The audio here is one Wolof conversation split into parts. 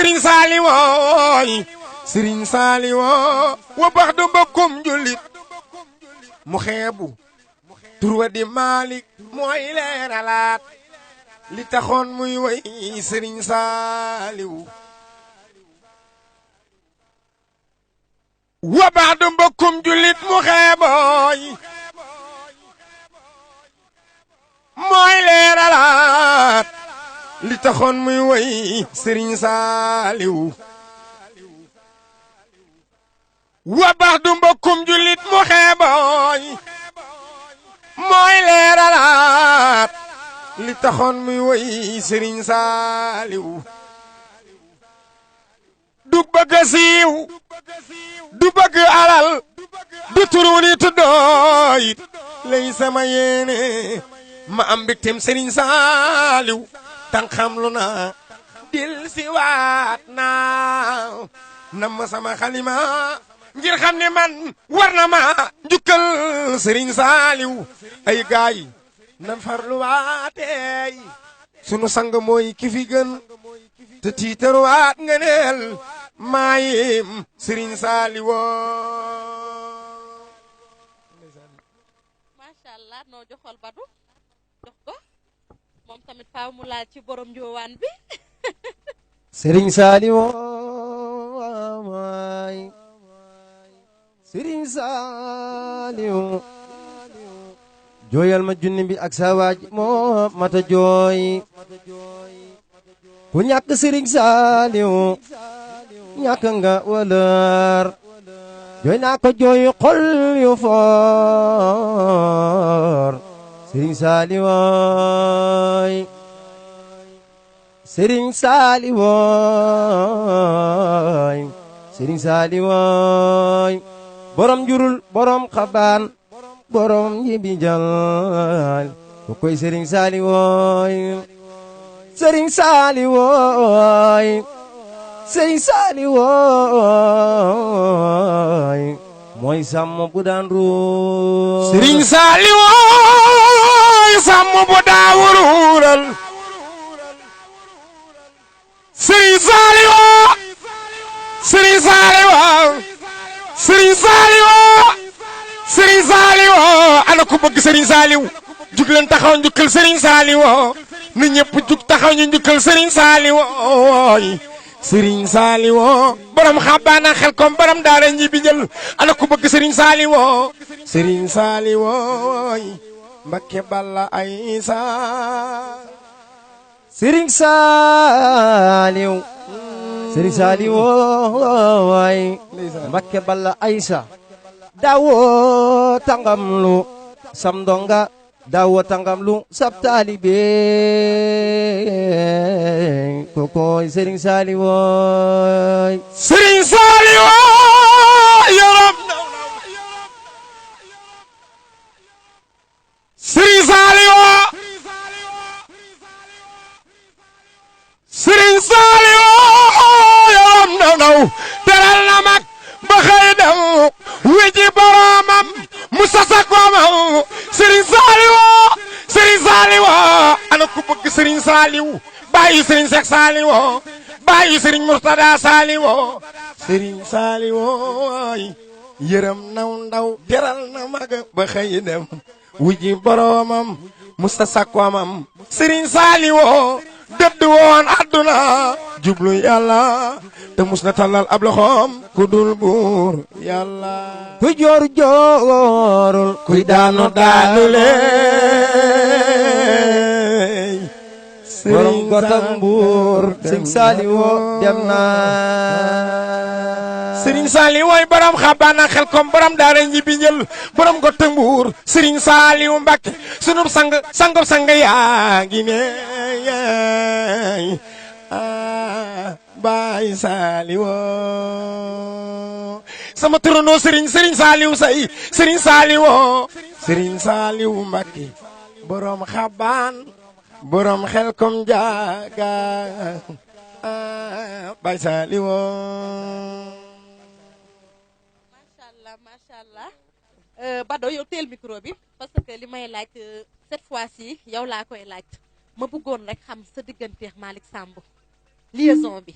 Sëriñ Saaliw Sëriñ Saaliw wa bax du mbokkum jullit mu xeebu turwa di Malik mooy leeralaat li taxoon muy way Sëriñ Saaliw wa bax du mbokkum jullit mu xeebooy mooy leeralaat li taxoon muy way Sëriñ Saaliw wa bax du mbokkum jullit mu xeebooy mooy leeralaat li taxoon muy way Sëriñ Saaliw du bëgg siiw du bëgg alal du turu ni tuddooyit lay sama yéene ma am mbégteem Sëriñ Saaliw tan xam lu na dil si waat naa nam ma sama xalima ngir xam ne man war na ma njukkal Sëriñ Saaliw ay gaay nan farlu waatey sunu sang mooy ki fi gën te tiitaru waat nga neel maayim Sëriñ Saaliw macha allah noo joxol Badu jox ko moom tamit faaw mu laal ci borom njoowaan bi Sëriñ Saaliw waay Sëriñ Saaliw jooyal ma junni bi ak sa waaj moo mata jooy ku ñàkk Sëriñ Saaliw ñàkk nga wëlër jooy naa ko jooy xol yu foor Sëriñ Saaliw waay Sëriñ Saaliw waay Sëriñ Saaliw waay borom jurul borom xabaan borom yibi jal ko koy Sëriñ Saaliw waay Sëriñ Saaliw waay Sëriñ Saaliw waay mooy sàmm bu daan ruur Sëriñ Saaliw sàmm bu daa wuruural Sëriñ Saaliw Sëriñ Saaliw Sëriñ Saaliw Sëriñ Saaliw ana ku bëgg Sëriñ Saaliw jug leen taxaw njukkal Sëriñ Saaliw na ñëpp jug taxaw ñu njukkal Sëriñ Saaliw Sëriñ Saaliw borom xabaana xel kom borom daara ñi bi jël ana ku bëgg Sëriñ Saaliw Sëriñ Saaliw Mbakke Balla Aysa Sëriñ Saaliw Sëriñ Saaliw waay Mbakke Balla Aysa dawo tangam lu sam ndonga dawo tangam lu sab taalibe kokoy Sëriñ Saaliw waay Sëriñ Saaliw yaram Sëriñ Saaliw Sëriñ Saaliw yaram naw teral na mag ba xëy dem wiji boromam mu sasak wamam Sëriñ Saaliw Sëriñ Saaliw ana ku bëgg Sëriñ Saaliw bàyyi Sëriñ Seex Saaliw bàyyi Sëriñ Murtada Saaliw Sëriñ Saaliw yërëm naw ndaw teral na mag ba xëy dem wiji boromam mu sasak wamam Sëriñ Saaliw dëdd woon àdduna jublu yàlla te mus na tallal ab loxoom ku dul buur yàlla kuy jooru joorul kuy daanu daanu leey borom gotam buur Sëriñ Saaliw dem na Sëriñ Saaliw way borom xabaana xel kom borom daara ñi bi njël borom gotam buur Sëriñ Saaliw Mbakke sunub sangub sang yaa ngi ne Baay Saaliw sama turandoo Sëriñ Saaliw say Sëriñ Saaliw Sëriñ Saaliw Mbakke borom xabaan borom xel kom jaaga Baay Saaliw macha allah Bado yow teel micro bi parce que li may laaj cette fois-ci yow laa koy laaj ma bëggoon rek xam sa digganteex Malick Samb liaison bi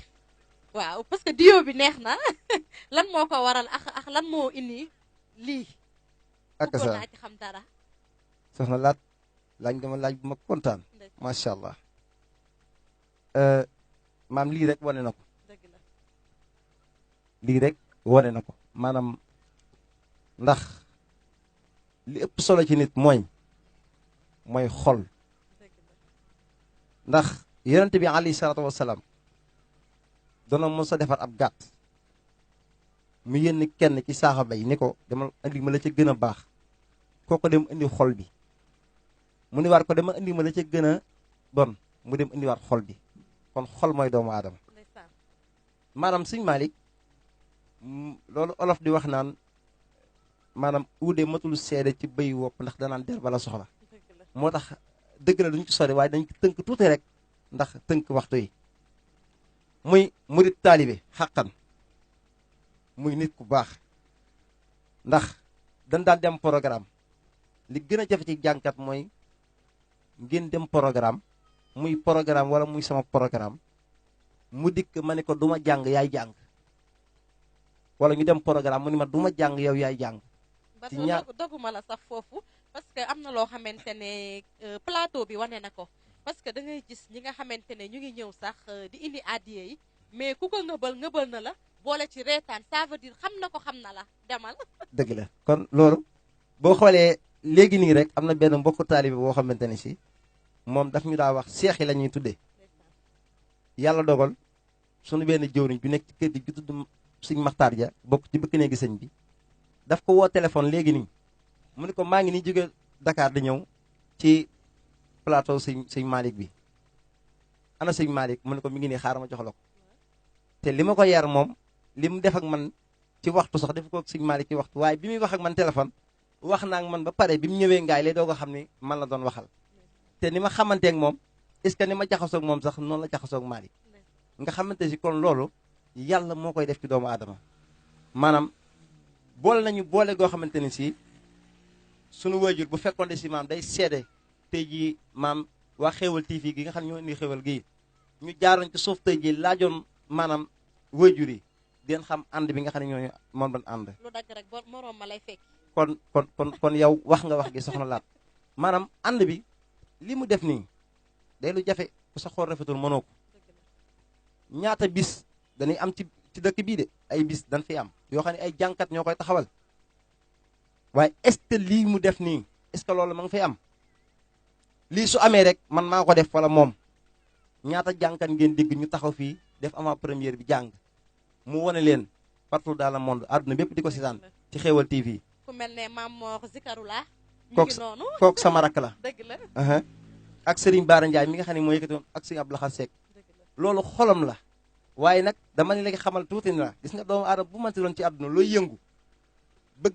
waaw parce que duo bi neex na lan moo ko waral ak lan moo indi lii. ak bëggoon sa naa ci xam dara. soxna laat laaj nga ma laaj bu ma kontaan macha allah maam lii rek wane na ko dëgg la lii rek wane na ko maanaam ndax li ëpp solo ci nit mooy xol dëgg la ndax yonente bi alayhi salaatu wasalaam doona mos a defar ab gàtt mu yénn kenn ci saxaaba yi ni ko demal indi ma la ca gën a baax kooko dem indi xol bi mu ni war ko dama indi ma la ca gën a bon mu dem indiwaat xol bi kon xol mooy doomu aadama ndeysaan maanaam sëñ Malick loolu olof di wax naan maanaam uude matul seede ci bëy wopp ndax danaan der bala soxla dëgg la moo tax dëgg la duñ ci sori waaye dañ ko tënk tuuti rek ndax tënk waxtu yi muy murit taalibe xàqan muy nit ku baax ndax dañ daan dem programme li gën a jafe ci jànkat mooy ngeen dem programme muy programme wala muy sama programme mu dikk ma ne ko du ma jàng yaay jàng wala ñu dem programme mu ni ma du ma jàng yow yaay jàng ba ci ñaar doguma la sax foofu parce que am na loo xamante ne plateau bi wane na ko parce que da ngay gis ñi nga xamante ne ñu ngi ñëw sax di indi addiye yi mais ku ko ngëbal na la boole ci reetaan ça veut dire xam na ko xam na la demal. dëgg la kon loolu boo xoolee léegi nii rek am na benn mbokku taalibe boo xamante ne si moom daf ñu daa wax seex yi la ñuy tuddee yàlla dogal sunu benn jëwriñ bi nekk ci kër gi ju tudd sëñ Maxtaar Ja bokk ci bëkk néegi sëñ bi daf ko woo téléphone léegi nii mu ne ko maa ngi nii jóge Dakar di ñëw ci plateau sëñ Malick bi ana sëñ Malick mu ne ko mi ngi nii xaaral ma jox la ko te li ma ko yar moom li mu def ak man ci waxtu sax def ko ak sëñ Malick ci waxtu waaye bi muy wax ak man téléphone wax naa ak man ba pare bi mu ñëwee ngaay lay doo ko xam ni man la doon waxal te ni ma xamanteek moom est-ce que ni ma jaxasoog moom sax noonu la jaxasoog Malick nga xamante si kon loolu yàlla moo koy def ci doomu aadama maanaam boole nañu boole goo xamante ni si sunu waajur bu fekkoon de si maam day seede tey jii maam waa Xéewal TV gi nga xam ne ñoo indi xéewal gii ñu jaaroon ci suuf tey jii laajoon maanaam waajur yi den xam ànd bi nga xam ne ñooñu moom doon ànd lu dagg rek moroom ma lay fekk. kon yow wax nga wax gi soxna laat maanaam ànd bi li mu def nii day lu jafe ku sa xool rafetul mënoo ko ñaata bis dañuy am ci dëkk bii de ay bis dañ fi am yoo xam ne ay jànkat ñoo koy taxawal waaye est-ce que lii mu def nii est-ce que loolu ma nga fay am lii su amee rek man maa ko def wala moom ñaata jànkat ngeen dégg ñu taxaw fii def avant première bi jàng mu wane leen partout dans le monde àdduna bépp di ko seetaan ci Xéewal TV. ku mel ne Maam Mor Zikarullah mi ngi noonu kooku sama rakk la. dëgg la. ak Serigne Bara Ndiaye mi nga xam ne moo yëkkatoon ak Serigne Abdou Lahad Seck loolu xolam la waaye nag dama ne léegi xamal tuuti na la gis nga doomu aadama bu manti doon ci àdduna looy yëngu